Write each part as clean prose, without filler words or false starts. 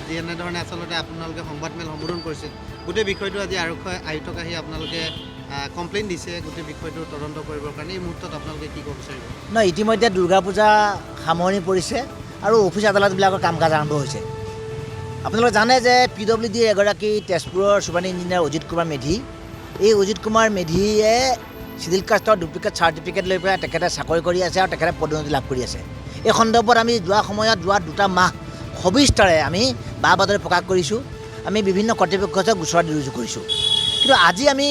যি এনেধৰণে আচলতে আপোনালোকে সংবাদমেল সম্বোধন কৰিছিল, গোটেই বিষয়টো আজি আৰক্ষী আয়ুক্তক আহি আপোনালোকে কমপ্লেইন দিছে গোটেই বিষয়টো তদন্ত কৰিবৰ কাৰণে। এই মুহূৰ্তত আপোনালোকে কি ক'ব বিচাৰিব? নহয়, ইতিমধ্যে দুৰ্গা পূজা সামৰণি পৰিছে আৰু অফিচ আদালতবিলাকৰ কাম কাজ আৰম্ভ হৈছে। আপোনালোকে জানে যে পি ডব্লিউ ডিৰ এগৰাকী তেজপুৰৰ ছুপাৰিণ্টেণ্ডেণ্ট ইঞ্জিনিয়াৰ অজিত কুমাৰ মেধি, এই অজিত কুমাৰ মেধিয়ে চিডিউল কাষ্টৰ ডুপ্লিকেট চাৰ্টিফিকেট লৈ পেলাই তেখেতে চাকৰি কৰি আছে আৰু তেখেতে পদোন্নতি লাভ কৰি আছে। এই সন্দৰ্ভত আমি যোৱা সময়ত যোৱা 2টা মাহ সবিস্তাৰে আমি বা বাতৰি প্ৰকাশ কৰিছোঁ, আমি বিভিন্ন কৰ্তৃপক্ষৰ ওচৰত গোচৰ ৰুজু কৰিছোঁ। কিন্তু আজি আমি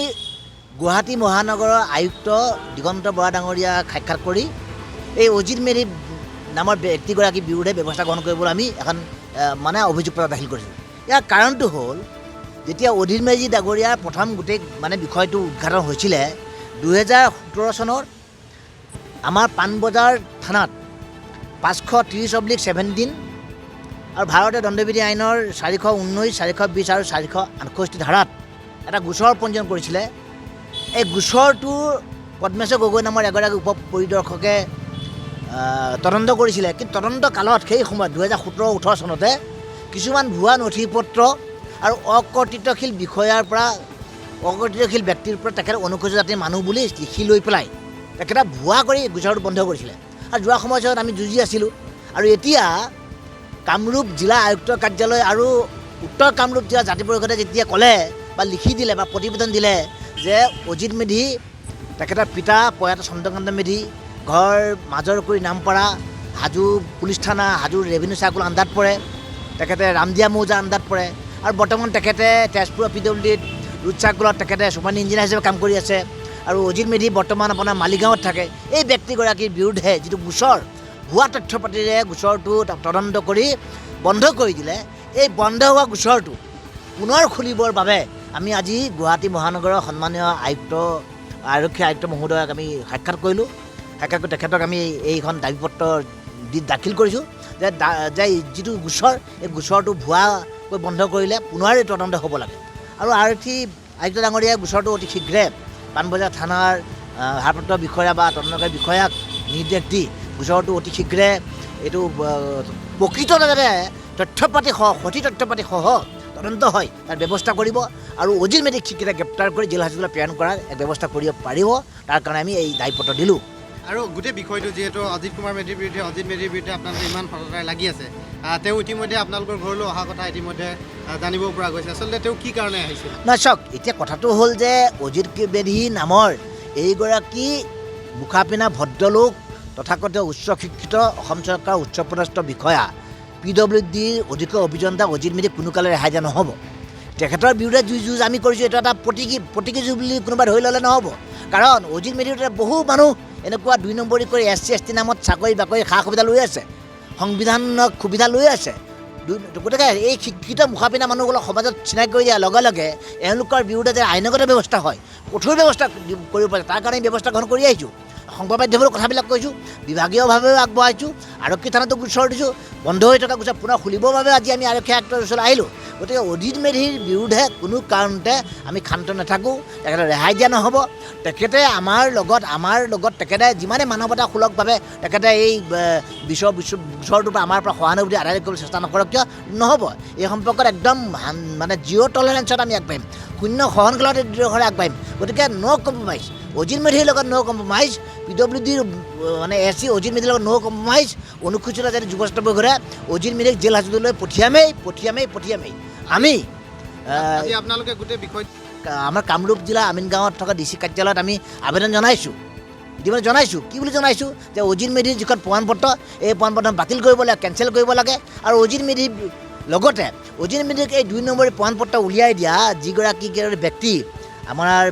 গুৱাহাটী মহানগৰৰ আয়ুক্ত দিগন্ত বৰা ডাঙৰীয়াক সাক্ষাৎ কৰি এই অজিত মেধি নামৰ ব্যক্তিগৰাকীৰ বিৰুদ্ধে ব্যৱস্থা গ্ৰহণ কৰিবলৈ আমি এখন মানে অভিযোগ পত্ৰ দাখিল কৰিছোঁ। ইয়াৰ কাৰণটো হ'ল, যেতিয়া অজিত মেধি ডাঙৰীয়াৰ প্ৰথম গোটেই মানে বিষয়টো উদ্ঘাটন হৈছিলে 2017 চনৰ আমাৰ পাণবজাৰ থানাত 530/17 আৰু ভাৰতীয় দণ্ডবিধি আইনৰ 419, 420 আৰু 468 ধাৰাত এটা গোচৰ পঞ্জীয়ন কৰিছিলে। এই গোচৰটোৰ পদ্মেশ্বৰ গগৈ নামৰ এগৰাকী উপ পৰিদৰ্শকে তদন্ত কৰিছিলে। কিন্তু তদন্ত কালত সেই সময়ত 2017-18 চনতে কিছুমান ভুৱা নথি পত্ৰ আৰু অকৰ্তৃত্বশীল বিষয়াৰ পৰা, অকৰ্তৃত্বশীল ব্যক্তিৰ পৰা তেখেতে অনুসূচিত জাতিৰ মানুহ বুলি লিখি লৈ পেলাই তেখেতে ভুৱা কৰি গোচৰটো বন্ধ কৰিছিলে। আৰু যোৱা সময়ছোৱাত আমি যুঁজি আছিলোঁ। আৰু এতিয়া কামৰূপ জিলা আয়ুক্ত কাৰ্যালয় আৰু উত্তৰ কামৰূপ জিলা জাতি পৰিষদে যেতিয়া ক'লে বা লিখি দিলে বা প্ৰতিবেদন দিলে যে অজিত মেধি, তেখেতৰ পিতা প্ৰয়াত চন্দ্ৰকান্ত মেধি, ঘৰ মাজৰকুৰি নামপাৰা, হাজো পুলিচ থানা, হাজো ৰেভিনিউ চাৰ্কল আণ্ডাৰত পৰে, তেখেতে ৰামদিয়া মৌজা আণ্ডাৰত পৰে আৰু বৰ্তমান তেখেতে তেজপুৰৰ পি ডব্লিউ ডিত ৰোড চাৰ্কলত তেখেতে ছুপাৰিণ্টেণ্ডেণ্ট ইঞ্জিনিয়াৰ হিচাপে কাম কৰি আছে আৰু অজিত মেধি বৰ্তমান আপোনাৰ মালিগাঁৱত থাকে। এই ব্যক্তিগৰাকীৰ বিৰুদ্ধে যিটো গোচৰ ভুৱা তথ্য পাতিৰে গোচৰটো তদন্ত কৰি বন্ধ কৰি দিলে, এই বন্ধ হোৱা গোচৰটো পুনৰ খুলিবৰ বাবে আমি আজি গুৱাহাটী মহানগৰৰ সন্মানীয় আয়ুক্ত, আৰক্ষী আয়ুক্ত মহোদয়ক আমি সাক্ষাৎ কৰিলোঁ। সাক্ষাৎ কৰি তেখেতক আমি এইখন দাবীপত্ৰ দি দাখিল কৰিছোঁ যে যিটো গোচৰ, এই গোচৰটো ভুৱাকৈ বন্ধ কৰিলে পুনৰ এই তদন্ত হ'ব লাগে। আৰু আৰক্ষী আয়ুক্ত ডাঙৰীয়াই গোচৰটো অতি শীঘ্ৰে পাণবজাৰ থানাৰ ভাৰপ্ৰাপ্ত বিষয়া বা তদন্তকাৰী বিষয়াক নিৰ্দেশ দি গোচৰটো অতি শীঘ্ৰে এইটো প্ৰকৃততে যাতে তথ্য পাতি সহ, সঠিক তথ্য পাতি সহ তদন্ত হয় তাৰ ব্যৱস্থা কৰিব আৰু অজিত মেধিক শীঘ্ৰে গ্ৰেপ্তাৰ কৰি জেল হাজোতলৈ প্ৰেৰণ কৰাৰ এক ব্যৱস্থা কৰিব পাৰিব, তাৰ কাৰণে আমি এই দাবীপত্ৰ দিলোঁ। আৰু গোটেই বিষয়টো যিহেতু অজিত কুমাৰ মেধিৰ বিৰুদ্ধে, অজিত মেধিৰ বিৰুদ্ধে আপোনালোকে ইমান সততাৰে লাগি আছে, তেওঁ ইতিমধ্যে আপোনালোকৰ ঘৰলৈ অহা কথা ইতিমধ্যে জানিব পৰা গৈছে। আচলতে তেওঁ কি কাৰণে আহিছিল? নহয়, চাওক, এতিয়া কথাটো হ'ল যে অজিত মেধি নামৰ এইগৰাকী মুখাপিন্ধা ভদ্ৰলোক, তথাকথিত উচ্চ শিক্ষিত, অসম চৰকাৰৰ উচ্চপদস্থ বিষয়া, পি ডব্লিউ ডিৰ অধীক্ষক অভিযন্তা অজিত মেধিক কোনো কালে ৰেহাই দিয়া নহ'ব। তেখেতৰ বিৰুদ্ধে যি যুঁজ আমি কৰিছোঁ, এইটো এটা প্ৰতীকী যুঁজ বুলি কোনোবাই ধৰি ল'লে নহ'ব। কাৰণ অজিত মেধিৰ বহু মানুহ এনেকুৱা 2 নম্বৰী কৰি এছ চি, এছ টি নামত চাকৰি বাকৰি সা সুবিধা লৈ আছে, সংবিধানক সুবিধা লৈ আছে। গতিকে এই শিক্ষিত মুখাপিন্ধা মানুহসকলক সমাজত চিনাকি কৰি দিয়াৰ লগে লগে এওঁলোকৰ বিৰুদ্ধে যে আইনগত ব্যৱস্থা হয়, কঠোৰ ব্যৱস্থা কৰিব পাৰে, তাৰ কাৰণে আমি ব্যৱস্থা গ্ৰহণ কৰি আহিছোঁ। সংবাদ মাধ্যমৰ কথাবিলাক কৈছোঁ, বিভাগীয়ভাৱেও আগবঢ়াইছোঁ, আৰক্ষী থানাতো গোচৰ দিছোঁ, বন্ধ হৈ থকা গোচৰ পুনৰ খুলিবৰ বাবে আজি আমি আৰক্ষী আয়ুক্তৰ ওচৰলৈ আহিলোঁ। গতিকে অজিত মেধিৰ বিৰুদ্ধে কোনো কাৰণতে আমি ক্ষান্ত নাথাকোঁ, তেখেতে ৰেহাই দিয়া নহ'ব। তেখেতে আমাৰ লগত তেখেতে যিমানে মানৱতা সুলভভাৱে তেখেতে এই বিশ্ব গোচৰটোৰ পৰা আমাৰ পৰা সহানুভূতি আদায় কৰিবলৈ চেষ্টা নকৰক কিয়, নহ'ব। এই সম্পৰ্কত একদম মানে জিৰ' টলাৰেঞ্চত আমি আগবাঢ়িম, শূন্য সহনশীলতাৰে আগবাঢ়িম। গতিকে ন' কম্প্ৰমাইজ অজিত মেধিৰ লগত, ন' কম্প্ৰমাইজ পি ডব্লিউ ডিৰ মানে এছ চি অজিত মেধিৰ লগত, ন' কম্প্ৰমাইজ অনুসূচিত জাতি যুৱ ছাত্ৰ পৰিষদে অজিত মেধিক জেল হাজোতলৈ পঠিয়ামেই, পঠিয়ামেই, পঠিয়ামেই। আমি আজি আপোনালোকে গোটেই বিষয় আমাৰ কামৰূপ জিলা আমিনগাঁৱত থকা ডি চি কাৰ্যালয়ত আমি আবেদন জনাইছোঁ, ইতিমধ্যে জনাইছোঁ। কি বুলি জনাইছোঁ যে অজিত মেধিৰ যিখন প্ৰমাণপত্ৰ, এই প্ৰমাণপত্ৰ বাতিল কৰিব লাগে, কেঞ্চেল কৰিব লাগে। আৰু অজিত মেধিৰ লগতে অজিত মেধিক এই 2 নম্বৰী প্ৰমাণপত্ৰ উলিয়াই দিয়া যিগৰাকী ব্যক্তি, আমাৰ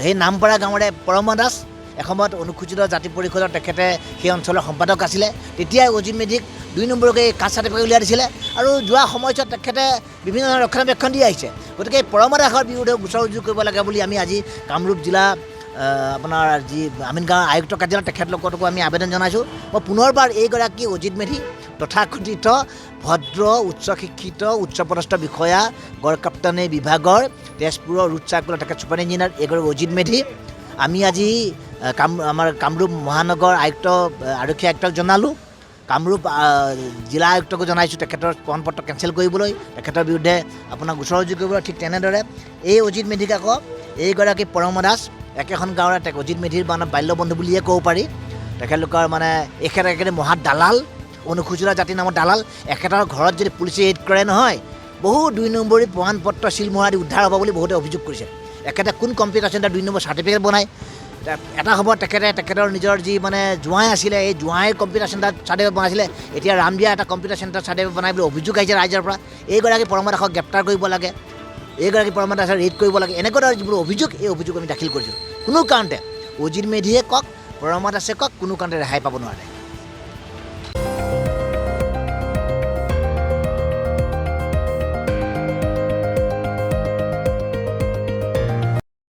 সেই নামপাৰা গাঁৱৰে পৰমা দাস, এসময়ত অনুসূচিত জাতি পৰিষদৰ তেখেতে সেই অঞ্চলৰ সম্পাদক আছিলে, তেতিয়াই অজিত মেধিক 2 নম্বৰকৈ এই কাষ্ট চাৰ্টিফিকেট উলিয়াই দিছিলে আৰু যোৱা সময়ছোৱাত তেখেতে বিভিন্ন ধৰণৰ ৰক্ষণাবেক্ষণ দি আহিছে। গতিকে এই পৰমা দাসৰ বিৰুদ্ধে গোচৰ ৰুজু কৰিব লাগে বুলি আমি আজি কামৰূপ জিলা আপোনাৰ যি আমিনগাঁও আয়ুক্ত কাৰ্যালয়ত তেখেতলোককো আমি আবেদন জনাইছোঁ। মই পুনৰবাৰ এইগৰাকী অজিত মেধি তথাকথিত ভদ্ৰ উচ্চ শিক্ষিত উচ্চপদস্থ বিষয়া, গড়কাপ্তানি বিভাগৰ তেজপুৰৰ ৰোড চাৰ্কলৰ তেখেত ছুপাৰ ইঞ্জিনিয়াৰ, এইগৰাকী অজিত মেধি আমি আজি আমাৰ কামৰূপ মহানগৰ আয়ুক্ত, আৰক্ষী আয়ুক্তক জনালোঁ। কামৰূপ জিলা আয়ুক্তকো জনাইছোঁ তেখেতৰ প্ৰমাণপত্ৰ কেঞ্চেল কৰিবলৈ, তেখেতৰ বিৰুদ্ধে আপোনাৰ গোচৰ ৰুজু কৰিবলৈ। ঠিক তেনেদৰে এই অজিত মেধিক আকৌ এইগৰাকী পৰম দাস একেখন গাঁৱৰে, অজিত মেধিৰ মানে বাল্যবন্ধু বুলিয়ে ক'ব পাৰি। তেখেতলোকৰ মানে এখেত একেবাৰে মহা দালাল, অনুসূচিত জাতিৰ নামৰ দালাল। এখেতৰ ঘৰত যদি পুলিচে ৰেইড কৰে নহয়, বহু 2 নম্বৰী প্ৰমাণপত্ৰ চিলমোহৰ আদি উদ্ধাৰ হ'ব বুলি বহুতে অভিযোগ কৰিছে। এখেতে কোন কম্পিউটাৰ চেণ্টাৰ 2 নম্বৰ চাৰ্টিফিকেট বনায়, এটা সময়ত তেখেতে তেখেতৰ নিজৰ যি মানে জোঁৱাই আছিলে, এই জোঁৱাইৰ কম্পিউটাৰ চেণ্টাৰ চাৰ্টিফিকেট বনাইছিলে। এতিয়া ৰামদিয়া এটা কম্পিউটাৰ চেণ্টাৰ চাৰ্টিফিকেট বনাই বুলি অভিযোগ আহিছে ৰাইজৰ পৰা। এইগৰাকী পৰম দাসক গ্ৰেপ্তাৰ কৰিব লাগে, এইগৰাকী পৰম দাসক ৰেইড কৰিব লাগে, এনেকুৱা ধৰণৰ যিবোৰ অভিযোগ, এই অভিযোগ আমি দাখিল কৰিছোঁ। কোনো কাৰণতে অজিত মেধিয়ে কওক, পৰমা দাসে কওক, কোনো কাৰণতে ৰেহাই পাব নোৱাৰে।